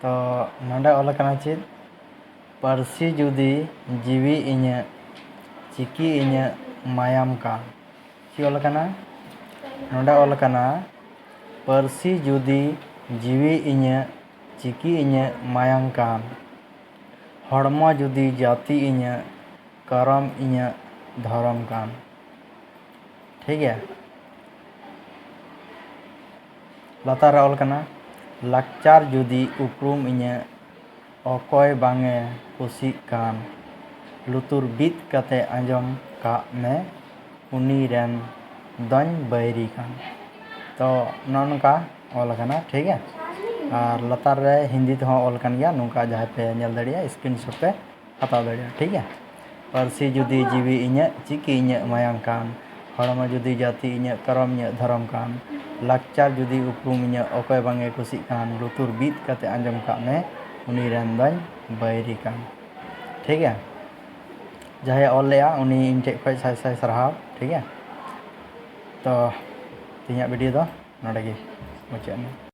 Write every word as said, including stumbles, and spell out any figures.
ᱛᱚ ᱱᱚᱰᱮ ᱚᱞ ᱟᱠᱟᱱᱟ ᱪᱮᱫ? ᱯᱟᱹᱨᱥᱤ ᱡᱩᱫᱤ ᱡᱤᱣᱤ ᱤᱧᱟᱹᱜ, ᱪᱤᱠᱤ ᱤᱧᱟᱹᱜ ᱢᱟᱭᱟᱢ ᱠᱟᱱ᱾ ᱪᱮᱫ ᱚᱞ ᱟᱠᱟᱱᱟ? ᱱᱚᱰᱮ ᱚᱞ ᱟᱠᱟᱱᱟ, ᱯᱟᱹᱨᱥᱤ ᱡᱩᱫᱤ ᱡᱤᱣᱤ ᱤᱧᱟᱹᱜ, ᱪᱤᱠᱤ ᱤᱧᱟᱹᱜ ᱢᱟᱭᱟᱢ ᱠᱟᱱ, ᱦᱚᱲᱢᱚ ᱡᱩᱫᱤ ᱡᱟᱹᱛᱤ ᱤᱧᱟᱹᱜ, ᱠᱟᱨᱚᱢ ᱤᱧᱟᱹᱜ ᱫᱷᱚᱨᱚᱢ ᱠᱟᱱ᱾ ᱴᱷᱤᱠ ᱜᱮᱭᱟ᱾ ᱞᱟᱛᱟᱨ ᱨᱮ ᱚᱞ ᱠᱟᱱᱟ, ᱞᱟᱠᱪᱟᱨ ᱡᱩᱫᱤ ᱩᱯᱨᱩᱢ ᱤᱧᱟᱹᱜ, ᱚᱠᱚᱭ ᱵᱟᱝᱮ ᱠᱩᱥᱤᱜ ᱠᱟᱱ, ᱞᱩᱛᱩᱨ ᱵᱤᱫ ᱠᱟᱛᱮ ᱟᱸᱡᱚᱢ ᱠᱟᱜ ᱢᱮ, ᱩᱱᱤ ᱨᱮᱱ ᱫᱚᱧ ᱵᱟᱹᱭᱨᱤ ᱠᱟᱱ᱾ ᱛᱚ ᱱᱚᱜᱼᱚ ᱱᱚᱝᱠᱟ ᱚᱞ ᱟᱠᱟᱱᱟ, ᱴᱷᱤᱠ ᱜᱮᱭᱟ᱾ ᱟᱨ ᱞᱟᱛᱟᱨ ᱨᱮ ᱦᱤᱱᱫᱤ ᱛᱮᱦᱚᱸ ᱚᱞ ᱟᱠᱟᱱ ᱜᱮᱭᱟ, ᱱᱚᱝᱠᱟ ᱡᱟᱦᱟᱸᱭ ᱯᱮ ᱧᱮᱞ ᱫᱟᱲᱮᱭᱟᱜᱼᱟ, screenshot ᱯᱮ ᱦᱟᱛᱟᱣ ᱫᱟᱲᱮᱭᱟᱜᱼᱟ, ᱴᱷᱤᱠ ᱜᱮᱭᱟ᱾ ᱯᱟᱹᱨᱥᱤ ᱡᱩᱫᱤ ᱡᱤᱣᱤ ᱤᱧᱟᱹᱜ, ᱪᱤᱠᱤ ᱤᱧᱟᱹᱜ ᱢᱟᱭᱟᱢ ᱠᱟᱱ, ᱦᱚᱲᱢᱚ ᱡᱩᱫᱤ ᱡᱟᱹᱛᱤ ᱤᱧᱟᱹᱜ, ᱠᱟᱨᱚᱢ ᱤᱧᱟᱹᱜ ᱫᱷᱚᱨᱚᱢ ᱠᱟᱱ, ᱞᱟᱠᱪᱟᱨ ᱡᱩᱫᱤ ᱩᱯᱨᱩᱢ ᱤᱧᱟᱹᱜ, ᱚᱠᱚᱭ ᱵᱟᱝᱮ ᱠᱩᱥᱤᱜ ᱠᱟᱱ, ᱞᱩᱛᱩᱨ ᱵᱤᱫ ᱠᱟᱛᱮ ᱟᱸᱡᱚᱢ ᱠᱟᱜ ᱢᱮ, ᱩᱱᱤ ᱨᱮᱱ ᱫᱚᱧ ᱵᱟᱹᱭᱨᱤ ᱠᱟᱱ᱾ ᱴᱷᱤᱠ ᱜᱮᱭᱟ᱾ ᱡᱟᱦᱟᱸᱭᱮ ᱚᱞ ᱞᱮᱜᱼᱟ, ᱩᱱᱤ ᱤᱧ ᱴᱷᱮᱡ ᱠᱷᱚᱡ ᱥᱟᱭ ᱥᱟᱭ ᱥᱟᱨᱦᱟᱣ, ᱴᱷᱤᱠ ᱜᱮᱭᱟ᱾ ᱛᱚ ᱛᱮᱦᱮᱧᱟᱜ video ᱫᱚ ᱱᱚᱰᱮ ᱜᱮ ᱢᱩᱪᱟᱹᱫ ᱮᱱᱟ᱾